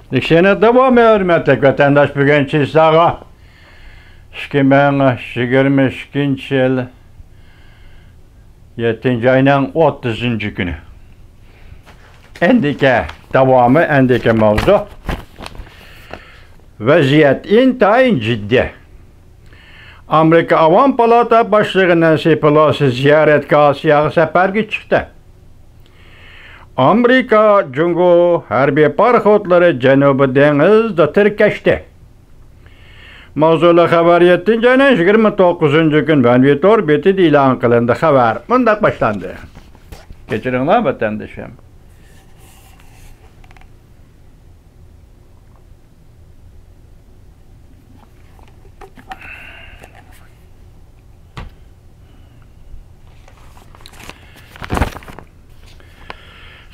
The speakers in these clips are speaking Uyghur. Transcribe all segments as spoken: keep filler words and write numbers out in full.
لېكسىيەنىڭ داۋامى، ھۆرمەتلىك ۋەتەنداش، بۈگۈن چىساغا ئىككى مىڭ يىگىرمە ئىككىنچى يىل يەتتىنچى ئاينىڭ ئوتتۇزىنچى كۈنى. ئەندىكە داۋامى، ئەندىكە ماۋزۇ. ۋەزىيەت ئىنتايىن جىددىي. ئامېرىكا ئاۋام پالاتا باشلىقى نەنسى پېلوسى زىيارەتكە ئاسىياغا سەپەرگە چىقتى. ئامېرىكا جۇڭگو ھەربىي پاراخوتلىرى جەنۇبىي دېڭىزدا تىركەشتى. ماۋزۇلۇق خەۋەر يەتتىنچى ئاينىڭ يىگىرمە توققۇزىنچى كۈنى ۋەنۋى تور بېتىدە ئېلان قىلىندى. خەۋەر مۇنداق باشلاندى. كەچۈرۈڭلار، ۋەتەندىشىم.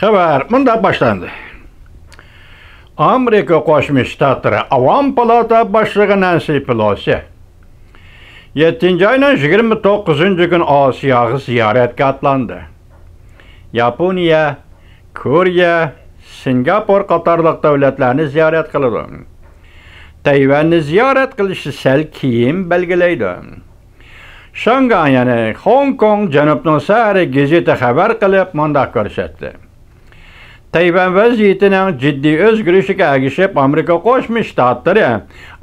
خەۋەر مۇنداق باشلاندى. ئامېرىكا قوشما شتاتلىرى ئاۋام پالاتا باشلىقى نەنسى پېلوسى يەتتىنچى ئاينىڭ يىگىرمە توققۇزىنچى كۈنى ئاسىياغا زىيارەتكە ئاتلاندى. ياپونىيە، كورېيە، سىنگاپور قاتارلىق دۆلەتلەرنى زىيارەت قىلىدۇ. تەيۋەننى زىيارەت قىلىشنى سەل كېيىن بەلگىلەيدۇ. شاڭگاڭ، يەنى خوڭكوڭ جەنۇبنىڭ سەھىرى گېزىتى خەۋەر قىلىپ مۇنداق كۆرسەتتى. تەيۋەن ۋەزىيىتىنىڭ جىددىي ئۆزگىرىشىگە ئەگىشىپ، ئامېرىكا قوشما شتاتلىرى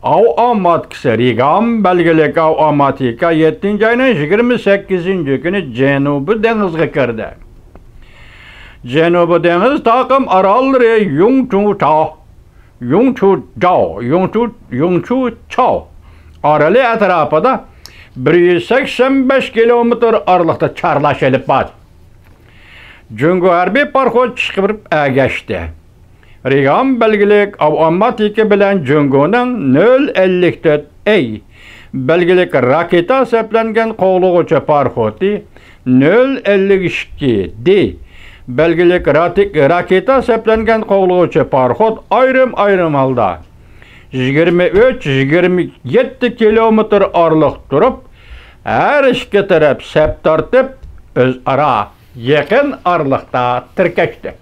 ئاۋۇ ئاماتكىسى، رېگان بەلگىلىك ئاۋۇ ئاماتىكا يەتتىنچى ئاينىڭ يىگىرمە سەككىزىنچى كۈنى جەنۇبىي دېڭىزغا كىردى. جەنۇبىي دېڭىز تاقىم ئاراللىرى يۇڭچۇچاۋ، يۇڭچۇچاۋ، يۇڭچۇ، يۇڭچۇچاۋ ئارىلى ئەتراپىدا بىر يۈز سەكسەن بەش كىلومېتىر ئارىلىقتا چارلاش ئېلىپ باردى. جۇڭگو ھەربىي پاراخوت چىقىپ ئەگەشتى. رېگان بەلگىلىك ئاۋ ئاماتىكا بىلەن جۇڭگونىڭ نۆل ئەللىك تۆت ئەي بەلگىلىك راكېتا سەپلەنگەن قوغلىغۇچى پاراخوتى، نۆل ئەللىك ئىككى دى بەلگىلىك راتىك-، راكېتا سەپلەنگەن قوغلىغۇچى پاراخوت ئايرىم-ئايرىم ھالدا يىگىرمە ئۈچ، يىگىرمە يەتتە كىلومېتىر ئارىلىق تۇرۇپ، ھەر ئىككى تەرەپ سەپ تارتىپ، ئۆزئارا يېقىن ئارىلىقتا تىركەشتى.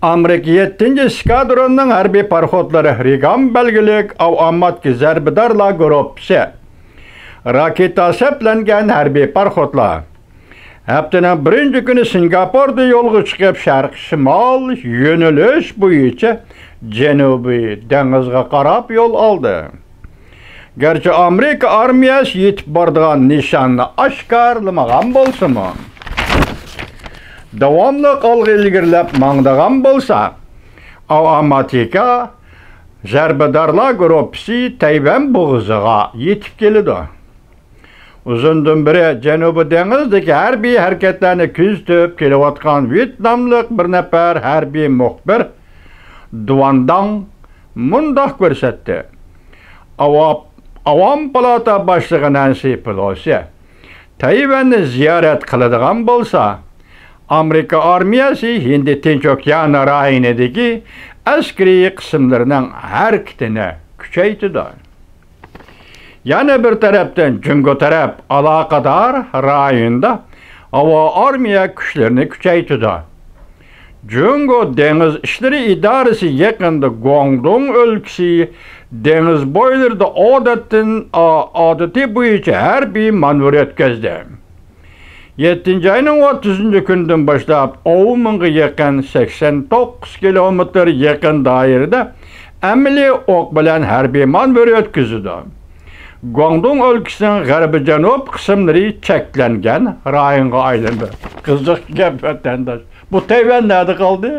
ئامېرىكا يەتتىنچى ئېسكادروننىڭ ھەربىي پاراخوتلىرى، رېگان بەلگىلىك ئاۋ ئاماتكا زەربىدارلار گۇرۇپپىسى، راكېتا سەپلەنگەن ھەربىي پاراخوتلار، ھەپتىنىڭ بىرىنچى كۈنى سىنگاپوردا يولغا چىقىپ، شەرقىي شىمال يۆنىلىش بويىچە جەنۇبىي دېڭىزغا قاراپ يول ئالدى. گەرچە ئامېرىكا ئارمىيەسى يېتىپ بارىدىغان نىشاننى ئاشكارىلىمىغان بولسىمۇ، داۋاملىق ئالغا ئىلگىرىلەپ ماڭىدىغان بولسا، ئاۋ ئاماتىكا زەربىدارلار گۇرۇپپىسى تەيۋەن بوغۇزىغا يېتىپ كېلىدۇ. ئۇزۇندىن بېرى جەنۇبىي دېڭىزدىكى ھەربىي ھەرىكەتلەرنى كۆزىتىپ كېلىۋاتقان ۋيېتناملىق بىر نەپەر ھەربىي مۇخبىر دۇۋانداڭ مۇنداق كۆرسەتتى: ئاۋا-، ئاۋام پالاتا باشلىقى نەنسى پېلوسى تەيۋەننى زىيارەت قىلىدىغان بولسا، ئامېرىكا ئارمىيەسى ھىندى تىنچ ئوكيانى رايونىدىكى ئەسكىرىي قىسىملىرىنىڭ ھەرىكىتىنى كۈچەيتىدۇ. يەنە بىر تەرەپتىن، جۇڭگو تەرەپ ئالاقىدار رايوندا ھاۋا ئارمىيە كۈچلىرىنى كۈچەيتىدۇ. جۇڭگو دېڭىز ئىشلىرى ئىدارىسى يېقىندا گۇاڭدۇڭ ئۆلكىسى دېڭىز بويلىرىدا ئادەتتىن، ئا-، ئادىتى بويىچە ھەربىي مانېۋىر ئۆتكۈزدى. يەتتىنچى ئاينىڭ ئوتتۇزىنچى كۈنىدىن باشلاپ، ئوۋ مىڭغا يېقىن، سەكسەن توققۇز كىلومېتىر يېقىن دائىرىدە ئەمەلىي ئوق بىلەن ھەربىي مانېۋىر ئۆتكۈزىدۇ. گۇاڭدۇڭ ئۆلكىسىنىڭ غەربىي جەنۇب قىسىملىرى چەكلەنگەن رايونغا ئايلاندى. قىزىق گەپ، ۋەتەنداش. بۇ تەيۋەن نەدە قالدى؟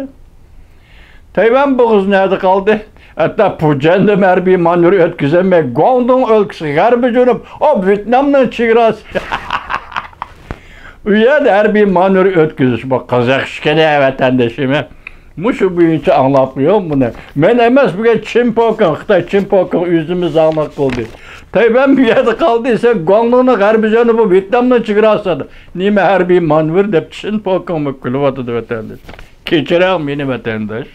تەيۋەن بوغۇزى نەدە قالدى؟ ھەتتا پۇجيەندىمۇ ھەربىي مانېۋىر ئۆتكۈزەلمەي، گۇاڭدۇڭ ئۆلكىسى غەربىي جەنۇب، ئو، ۋيېتنامنىڭ چېگراسى. ئۇ يەردە ھەربىي مانېۋىر ئۆتكۈزۈش، بۇ قىزىق ئىشكەن، ۋەتەندىشىم. مۇشۇ بويىچە ئاڭلاپ قويۇڭ بۇنى. مەن ئەمەس، بۈگۈن چىن پوكىڭ، خىتاي چىن پوكىڭ ئۆزىمىزنى ئاڭلاپ قالدى. تەيۋەن بۇ يەردە قالدى، سەن گۇاڭدۇڭنىڭ غەربىي جەنۇبى، ۋيېتنامنىڭ چېگراسىدا نېمە ھەربىي مانېۋىر دەپ چىن پوكىڭمۇ كۈلۈۋاتىدۇ، ۋەتەنداش. كەچۈرۈڭ مېنى، ۋەتەنداش.